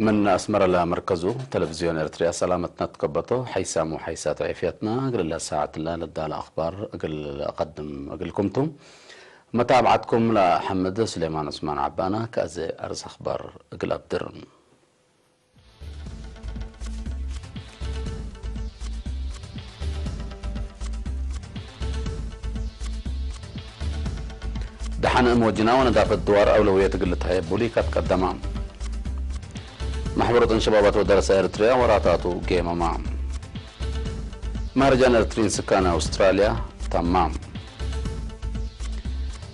من أسمر لمركز تلفزيون إرتريا سلامتنا تكبتو حيسام وحيسات عافيتنا أقل الله ساعة الله للدال أخبار أقل أقدم أقل كمتم متابعتكم لحمد سليمان عثمان عبانا كأزي أرز أخبار أقل أبدر. دحن أموجنا ونضافة الدوار أولوية قلتها يبولي كتقدمها. ማሕበሮትን ሸባባት ወደረሰ ኤርትርያ ወራታቱ ጌመማ። ማህረጃን ኤርትሪን ስካን ኣውስትራልያ ተማም።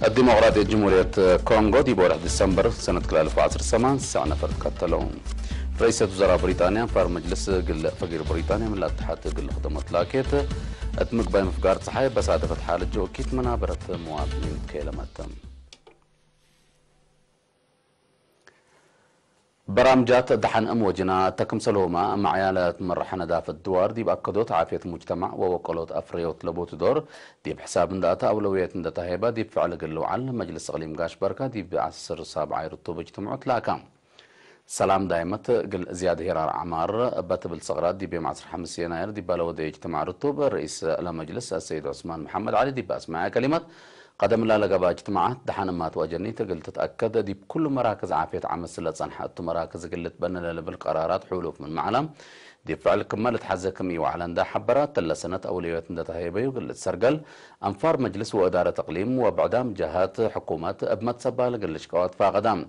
الديمقراطية جمهورية كونغو دي بورح ديسمبر سنة كلا ألف وعشر سمان ساعة نفر تكتلو. رئيسة وزراء بريطانيا فار مجلس قل فقير بريطانيا من لا تحت قل خدمة لاكيت. اتمك باي مفقار صحي بس هذا فتحة للجو كيت منابرة مواطنين كيلمتم. برامجات دحن أموجنا تكمسلهما معيالة مرحنة دافة الدوار دي بأكدوت عافية المجتمع ووكلوت أفريوت لبوت دور دي بحساب نداتا أولوية نداتا هيبة دي بفعل قلو عن مجلس إقليم قاش بركة دي بعصر سابعة يرتوب اجتمعوا تلاكا. سلام دايمت قل زياد هيرار عمار بتبل صغرات دي بيم عصر حمس يناير دي بلو دي اجتماع رتوب رئيس المجلس السيد عثمان محمد علي دي بأسماء كلمات قدم لا لقبا اجتماعات دحن ما تواجني تقل تتأكد دي بكل مراكز عافية عمل سلة صنحة تو مراكز قلت بنا لبل قرارات حلوف من معلم دي فعل كمال تحزكم يو علن دا حبرات تلا سنة أوليات دا تهيبيو قلت سرقل أنفار مجلس وإدارة إقليم وبعدام جهات حكومات بمتصبال قلت شكوات فاقدام.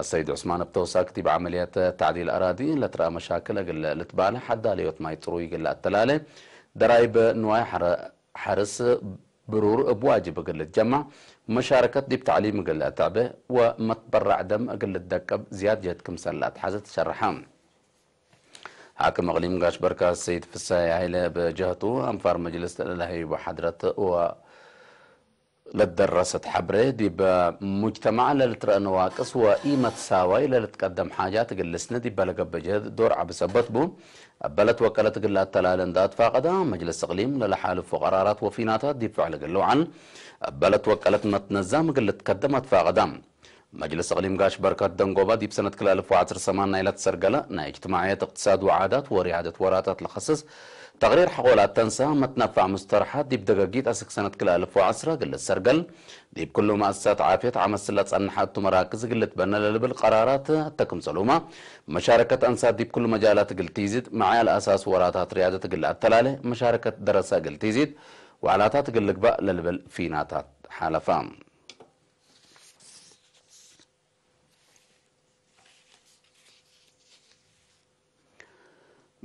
السيد عثمان بتوساك تيب عمليات تعديل أراضي لترى مشاكل قل لتبالة حدا ليوت ما يطروي قل التلالة درايب نواي حر حرس برور بواجب قلت جمع مشاركة دي بتعليم قلت تعبه ومتبرع دم قلت دكب زياد جهد كمسلات حزت شرحام. حاكم إقليم قاش بركة السيد فساي هايلة بجهته أنفار مجلس الإلهي وحضرت و لدرست حبري دي بمجتمع للترى نواقص وإيمة ساوي للتقدم حاجات قلسنا دي بلق بجهد دور عبس بطبو أبلت وكلت قلات تلال اندات فاقدا مجلس إقليم للحالف وقرارات وفيناتات دي فعل قلو عن أبلت وكلت متنزام قلت قدمت فاقدا مجلس إقليم قاش بركات دنقوبا دي بسنة كلا ألف وعشر سمان نايلة سرقلة نا اجتماعية اقتصاد وعادات وريادة وراتات لخصص تقرير حقولات تنسى متنفع مسترحات دي بدقاقيت أسك سنة كلا ألف وعشرة قل السرقل دي بكل مؤسسات عافية عمل سلة صنحات مراكز قلت بنا للبل قرارات تكم سلومة مشاركة أنسات دي بكل مجالات قل تيزيد معايا الأساس وراتات ريادة قل التلالة مشاركة درسة قل تيزيد وعلاتات قل لقباء للبل فيناتات حالفام.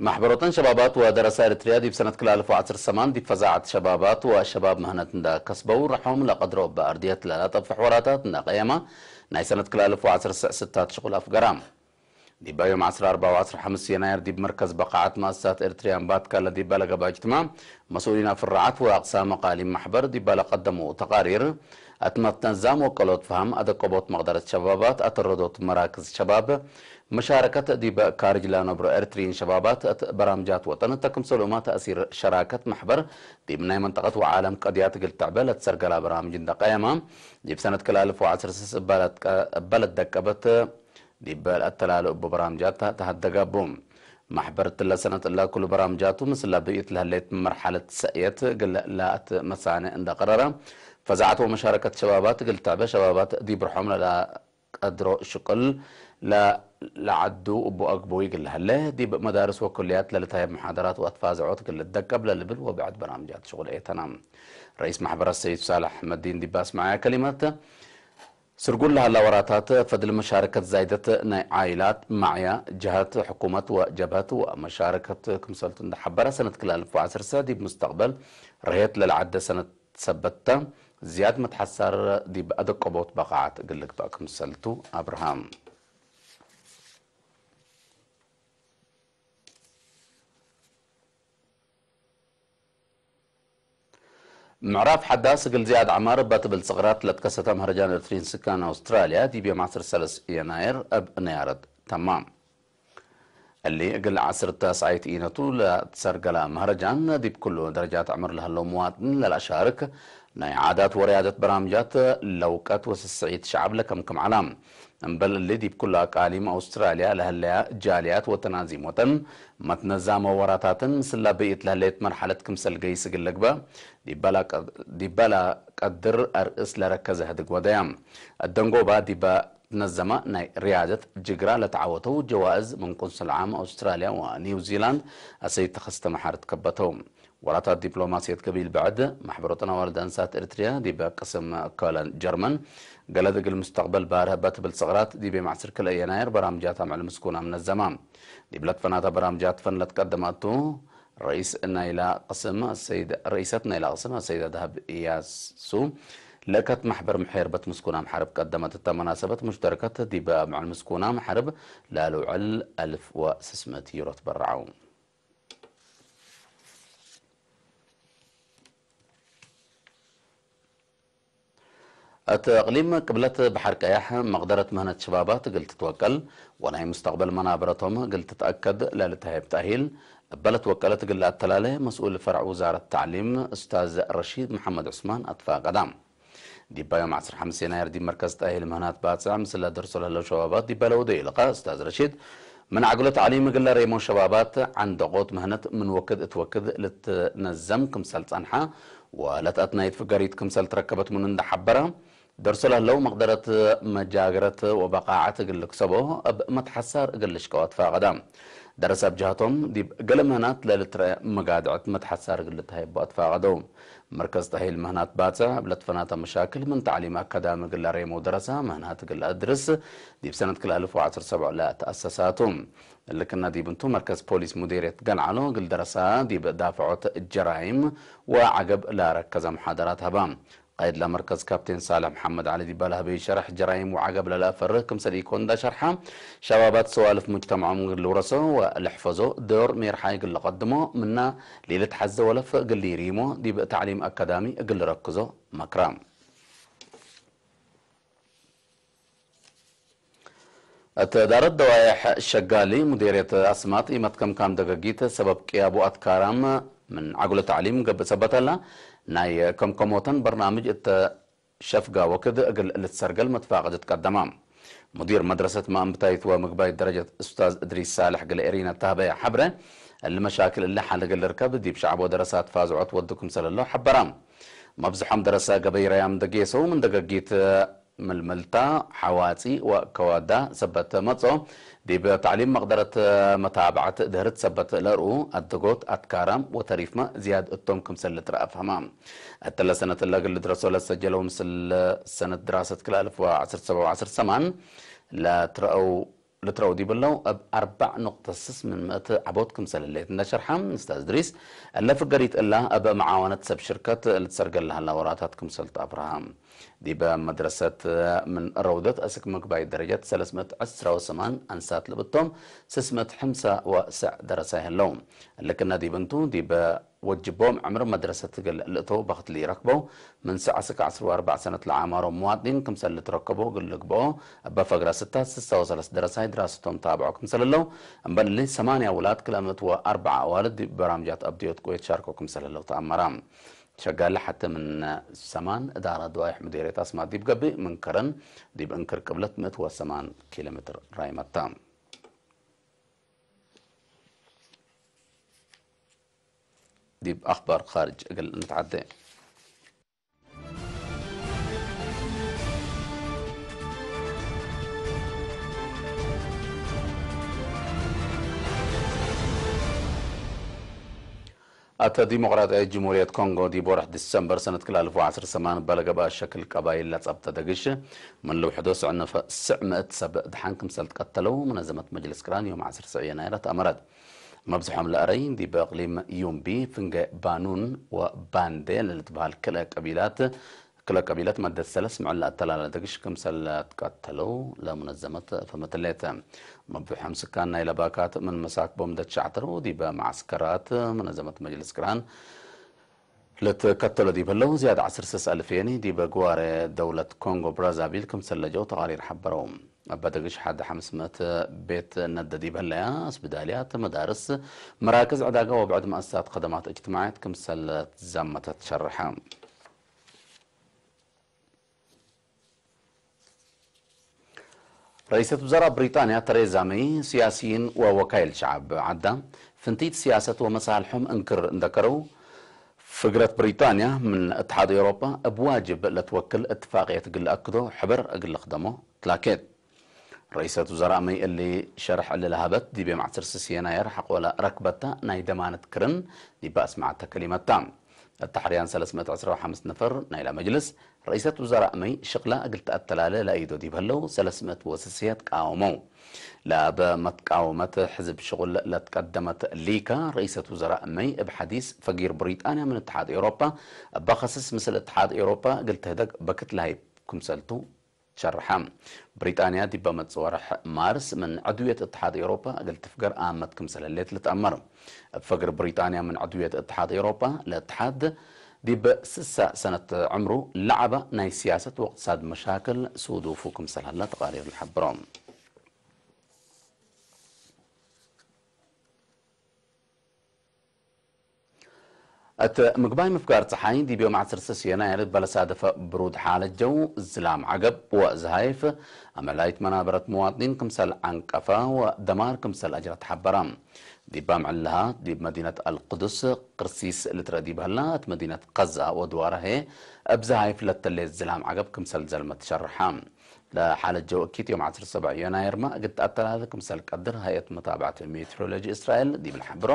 ማሕበሮተን ሸባባት ወደረሳ ኤርትርያ ዲብ ሰነት ክልተ ኣልፍ ወዓሰርተ ሰማን ዲብ ፈዛዓት ሸባባት ወሸባብ መህነት እንዳ ከስበው ረሖም ለቀድሮ በኣርድየት ለላጠፍሕ ወራታት እንዳ ቀየማ ናይ ሰነት ክልተ ኣልፍ ወዓሰርተ ስታት ሽቁል ኣፍገራ። ዲባ ዮም ዓስራ ኣርባ ወዓስራ ሓምስ የናየር ዲብ መርከዝ በቃዓት ማእሳት ኤርትርያን ባትካ ለዲባ ለገባ እጅትማ መስኡሊና ፍራዓት ወኣቅሳም መቃሊም ማሕበር ዲባ ለቀደሙ ተቃሪር ኣትመት ነዛም ወቀሎት ፈሃም ኣደቀቦት መቅደረት ሸባባት ኣተረዶት መራክዝ ሸባብ መሻረከት ዲብ ካርጅ ላነብሮ ኤርትሪን ሸባባት እት በራምጃት ወጠን ተክምሰሉማ ተእሲር ሸራከት ማሕበር ዲብ ናይ መንጠቀት ወዓለም ቀድያት እግል ትዕበ ለትሰርገላ በራምጅ እንደ ቀየማ ዲብ ሰነት ክልተ ኣልፍ ወዓሰርተ ስስ እባለት ደቀበት ዲብ ኣተላሉ እቡ በራምጃት ተሃደጋቡ። ማሕበር እትለ ሰነት እላ ኩሉ በራምጃቱ ምስላ ብእት ለህሌት መርሓለት ሰእየት እግል ላእት መሳነ እንደ ቀረረ ፈዛዕት ወመሻረከት ሸባባት እግል ትዕበ ሸባባት ዲብ ርሖም ለላ ቀድሮ ሽቅል ለዓዱ እቡ ኣግቡ ይግልሃለ ዲብ መዳርስ ወኩልያት ለልታየብ መሓደራት ወኣትፋዘዖት ግልት ደቀብ ለልብል ወብዕድ በራምጃት ሽቁል ኤተና። ረኢስ ማሕበራት ሰይድ ሳልሕ መዲን ዲብ ኣስማዕያ ከሊማት ስርጉል ለሃላ ወራታት ፈድል መሻረከት ዛይደት ናይ ዓይላት ማዕያ ጀሃት ሕኩመት ወጀብሀት ወመሻረከት ክምሰልቱ እንደሓበረ ሰነት ክልተ ኣልፍ ወዓሰርተ ዲብ ሙስተቅበል ረሄት ለልዓደ ሰነት ሰበትታ ዝያድ መትሓሳር ዲብ ኣደቀቦት በቃዓት እግል ልግባእ ክምሰልቱ ኣብርሃም። ምዕራፍ ሓዳስ እግል ዝያድ ዓማር እባ ትብል ጽቕራት ለትከሰተ ምህርጃን ኤርትሪን ስካን ኣውስትራልያ ዲብ ዮም ዓሰርተ ሰለስተ የናየር እብ ነያረት ተማም። እሊ እግል ዓስር ታስዓይት ኢነቱ ለትሰርገላ መህረጃን ዲብ ኩሉ ደረጃት ዕምር ለህለው መዋጥን ለልኣሻርክ ናይ ዓዳት ወርያደት በራምጃት ለውቀት ወስስዒት ሸዓብ ለከምክም ዓላ። እምበል እሊ ዲብ ኩሉ ኣቃሊም ኣውስትራልያ ለህለያ ጃልያት ወተናዚም ወጠን መትነዛም ወራታትን ምስላ ብኢት ለህለየት መርሓለት ክምሰል ገይስ እግል ልግበእ ዲበላ ቀ-፣ ዲበላ ቀድር ኣርእስ ለረከዘ ህድግ ወደያ። ኣደንጎባ ዲበ ትነዘማ ናይ ርያደት ጅግራ ለተዓወተው ጀዋእዝ ምን ቁንስል ዓም ኣውስትራልያ ወኒው ዚላንድ ኣሰይድ ተኸስተ መሓር ትከበተው። ወራታት ዲፕሎማስየት ገቢል ብዕድ ማሕበሮተን ኣዋልድ ኣንሳት ኤርትርያ ዲበ ቅስም ኮለን ጀርመን ገለድ እግል ምስተቕበል ባርህ በትብል ስቕራት ዲቤ ማዕስር ክልተ የናየር በራምጃት ኣምዕል ምስኩና ምነዘማ። ዲብለት ፈናታ በራምጃት ፈንለት ቀደማቱ ረኢስ ናይላ ቅስም ሰይድ፣ ረኢሰት ናይላ ቅስም ሰይዳ ዳህብ ኢያሱ ለእከት ማሕበር ምሕር በት ምስኩና ምሓርብ ቀደመት እተ መናሰበት ሙሽተርከት ዲበ ኣምዕል ምስኩና ምሓርብ ላልውዕል ኣልፍ ወስስመት ዩሮ ትበርዓው። እቲ እቕሊም ቅብለት ባሕር ቀያሕ መቕደረት ምህነት ሸባባት እግል ትትወቀል ወናይ ሙስተቕበል መናበረቶም እግል ትትኣከድ ለልትሃየብ ተኣሂል እበ ለትወቀለት እግል ኣተላለ መስኡል ፈርዕ ውዛረት ተዕሊም ኡስታዝ ረሺድ መሓመድ ዑስማን ኣትፋቀዳ። ዲባ ዮም ዓሰርተ ሓሙሽተ የናየር ዲብ መርከዝ ተኣሂል ምህናት ባጽዕ ምስለ ደርሶ ለህለው ሸባባት ዲባ ለውደዩ ልቃ ኡስታዝ ረሺድ ምን ዓግሎ ተዕሊም እግለ ሬሞ ሸባባት ዓንደቆት ምህነት ምን ወክድ እት ወክድ ልትነዘም ክምሰል ጸንሓ ወለትኣትናይት ፍገሪት ክምሰል ትረከበት ምኑ እንዳሓበረ፣ ደርሶ ለህለው መቕደረት መጃግረት ወበቃዓት እግል ልክሰቦ እብ መትሓሳር እግል ልሽቀዋ ትፋቐዳ። ደረሰ ኣብ ጅሃቶም ዲብ ገለ ምህናት ለልትረአ መጋድዕት መትሓሳር እግል ልትሃየቦ ኣትፋቐደው። መርከዝ ተእሂል ምህናት ባጽዕ እብ ለትፈናተ መሻክል ምን ተዕሊም ኣካዳሚ እግል ኣሬመው ደረሳ ምህናት እግል ኣድርስ ዲብ ሰነት ክልተ ኣልፍ ወዓሰርተ ሰብዕ ለተኣሰሳቱ። እልክና ዲብ እንቱ መርከዝ ፖሊስ ሙዴርየት ገልዓሎ እግል ደረሳ ዲብ ዳፍዖት ጀራይም ወዓገብ ላረከዘ መሓደራት ሀባ። ቃይድ ለመርከዝ ካፕቴን ሳልሕ መሓመድ ዓሊ ዲባላ ህበይ ሸራሕ ጀራይም ወዓገብ ለለአፈርህ ክምሰል ኢኮ እንዳ ሸርሓ ሸባባት ሰዋልፍ ሙጅተምዖም እግል ልውረሶ ወልሕፈዞ ዶር ሜርሓይ እግል ልቀድሞ ምና ሌልት ሓዘ ወለፍ እግል ሊሪሞ ዲብ ተዕሊም ኣካዳሚ እግል ልረክዞ መክራ። እት ዳረት ደዋየሕ ሸጋሊ ሙዴርየት ኣስማጥ ኢመትከምካም ደገጊት ሰበብ ቅያቡ ኣትካራም ምን ዓጉለ ተዕሊም ገብእ ሰበተላ ናይ ከምከሞተን በርናምጅ እተ ሸፍጋ ወክድ እግል ልትሰርገል መትፋቀድ ትቀደማ። ሙዲር መድረሰት ማእንብታይት ወምግባይ ደረጀት ኡስታዝ እድሪስ ሳልሕ ግለ ኤሪና ታህበያ ሐብረ እሊ መሻክል እሊ ሓል እግል ልርከብ ዲብ ሸዕቦ ደረሳት ፋዝዖት ወዱ ክምሰለሎ ሐበራ። መብዝሖም ደረሳ ገበይ ረያም ደጌሰው ምን ደገጊት ምልምልታ፣ ሓዋጺ ወከወዳ ሰበት መጾ፣ ዲብ ተዕሊም መቕደረት መታብዓት ድህርት ሰበት ለርኡ ኣድጎት ኣትካራም ወተሪፍመ ዝያድ እቶም ክምሰል ልትረአ ፈህማ። እትለ ሰነት እለ እግል ልድረሶ ለሰጀለው ምስል ሰነት ድራሰት ክልተ ኣልፍ ወዓሰርተ ሰብዓ ወዓሰርተ ሰማን ለትረአው ልትረኡ ዲብለው እብ ኣርባዕ ኑቅጠ ስስ ምን ምእት ዓቦት ክምሰል ህሌት እንዳ ሸርሓ፣ ኡስታዝ እድሪስ፣ እለ ፍገሪት እላ እብ መዓወነት ሰብ ሽርከት ልትሰርገል ለሃላ ወራታት ክምሰል ተኣብርሃ። ዲበ መድረሰት ምን ረውደት እስክ ምግባይ ደረጀት ሰለስ ምእት ዕስራ ወሰማን ኣንሳት ልብቶም ስስ ምእት ሕምሳ ወሰዕ ደረሳ ይህለው። ልክና ዲብ እንቱ ዲበ ወጅቦም ዕምር መድረሰት እግል ልእተው በኽት ሊረክበው፣ ምን ሰዕ እስክ ዓስር ወኣርባዕ ሰነት ለዓማሮም መዋጥኒን ክምሰል ልትረከቦ እግል ልግብኦ፣ እበ ፈግራ ስታት ስሳ ወሰለስ ደረሳይ ድራሰቶም ታብዖ ክምሰል ህለው፣ እምበል እሊ ሰማንያ ውላድ ክልተ ምእት ወኣርብዓ ኣዋልድ ዲብ በራምጃት ኣብድዮት ቁየት ሻርኮ ክምሰል ህለው ተኣመራ። ሸጋሊ ሐተ ምን ሰማን እዳራ ደዋይሕ ሙዴርየት ኣስማት ዲብ ገብእ፣ ምን ከረን ዲብ እንክር ቅብለት ምእት ወሰማን ኪሎ ሜትር ራይመታ። ዲብ ኣኽባር ኻርጅ እግል ንትዓደ። ኣተ ዲሞቅራጥያዊት ጅሙርየት ኮንጎ ዲብ ወርሕ ዲሰምበር ሰነት ክልተ ኣልፍ ወዓሰርተ ሰማን በለገባ ሸክል ቀባይል ለጸብጠ ደግሽ ምን ልውሕዶ ስዕ ነፈ-፣ ስዕ ምእት ሰብ ድሓን ክምሰል ትቀተለው መነዘመት መጅልስ ቅራን ዮም ዓሰርተ ሰዕ የናይር ኣትኣመረት። መብዝሖም ለኣረይ ዲብ እቅሊም ዩምቢ፣ ፍንገ ባኑን ወባንዴ ለልትበሃል ክልተ ቀቢላት ክለ ቀቢለት መደት ሰለስ ምዕላ እተላለ ደግሽ ክምሰል ትቀተለው ለሙነዘመት ፈመትሌት። መብዝሖም ስካን ናይ ለባካት ምን መሳክቦም ደትሻዕተረው ዲበ መዓስከራት መነዘመት መጅልስ ቅራን ልትከተሎ ዲብ ህለው ዝያድ ዓሰርተ ሰለስተ ኣልፍ የኒ ዲበ ግዋረ ደውለት ኮንጎ ብራዛቪል ክምሰል ለጀው ተቃሪር ሐበረው። እበ ደግሽ ሓደ ሓምስ ምእት ቤት ነደ ዲብ ህለያ፣ እስብዳልያት፣ መዳርስ፣ መራክዝ ዕዳጋ ወብዕድ መኣሰሳት ከደማት እጅትማዕያት ክምሰል ትዛመተት ሸርሐ። رئيسة وزراء بريطانيا تريزا مي سياسيين ووكايل شعب عدا فنتيت سياسة ومصالحهم انكر اندكروا فقرة بريطانيا من اتحاد أوروبا بواجب لتوكل اتفاقية قل أكدو حبر قل خدمو تلاكيت. رئيسة وزراء مي اللي شرح اللي لهبت دي بيوم عصر سيناير حقولا ركبتا ناي دمانة كرن دي بأسمعتا كلمتا. التحريان ثلاثمائة وعشرة وخمس نفر نايلا مجلس رئيسة وزراء مي شقلا أقل تأتلالة لأيدو دي بهلو ثلاثمائة وسسيات قاومو. لابا متقاومة حزب شغل لتقدمت ليكا رئيسة وزراء مي بحديث فقير بريطانيا من اتحاد أوروبا بخصص مثل اتحاد أوروبا قلت هدك بكت لهيب كمسلتو شرحة. بريطانيا دي بمتصورح مارس من عدوية اتحاد أوروبا قلت فقر آمت كمسل الليت لتأمر. فقر بريطانيا من عدوية اتحاد أوروبا لاتحاد دي بسسة سنة عمره لعبة ناي سياسة واقتصاد مشاكل سودو فوكم سلالة تقارير الحبرة. እቲ ምግባይ ምፍጋር ፀሓይ ዲብ ዮም ዓሰርተ ሰየና ያለት በለሳደፈ ብሩድ ሓለጀው ዝላም ዓገብ ወዝሃይፍ ኣመላይት መናበረት መዋጥኒን ክምሰል ዓንቀፋ ወደማር ክምሰል ኣጅራ ተሓበራ። ዲባ ምዕልሃ ዲብ መዲነት ኣልቅዱስ ቅርሲስ ልትረ ዲብ ህላ እቲ መዲነት ቀዛ ወድዋራሄ እብዚ ሃይፍ ለተሌ ዝላም ዓገብ ክምሰል ዘልመ ትሸርሓ። ለሓለጀው እኪት ዮም ዓሰርተ ሰብዓ ዮናይር ማ እግድ ኣተላለ ክምሰል ቀድር ሃየት መታባዕቲ ሜትሮሎጂ እስራኤል ዲብል ሓብሮ።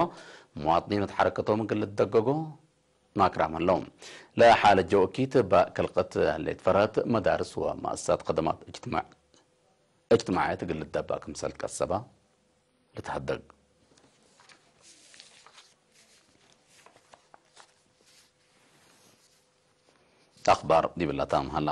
መዋጥኒን እቲ ሓረከቶም እግል ልደገጎ ማክራም ኣለዉ። ለሓለጀው እኪት ባእ ከልቀት ሌት ፈረህት መዳርስ ወማእሳት ከደማት እጅትማዕ እጅትማዕየት እግል ልደባ ክምሰል ቀሰባ ልትሃደግ። ኣኽባር ዲብላታ ምሃላ።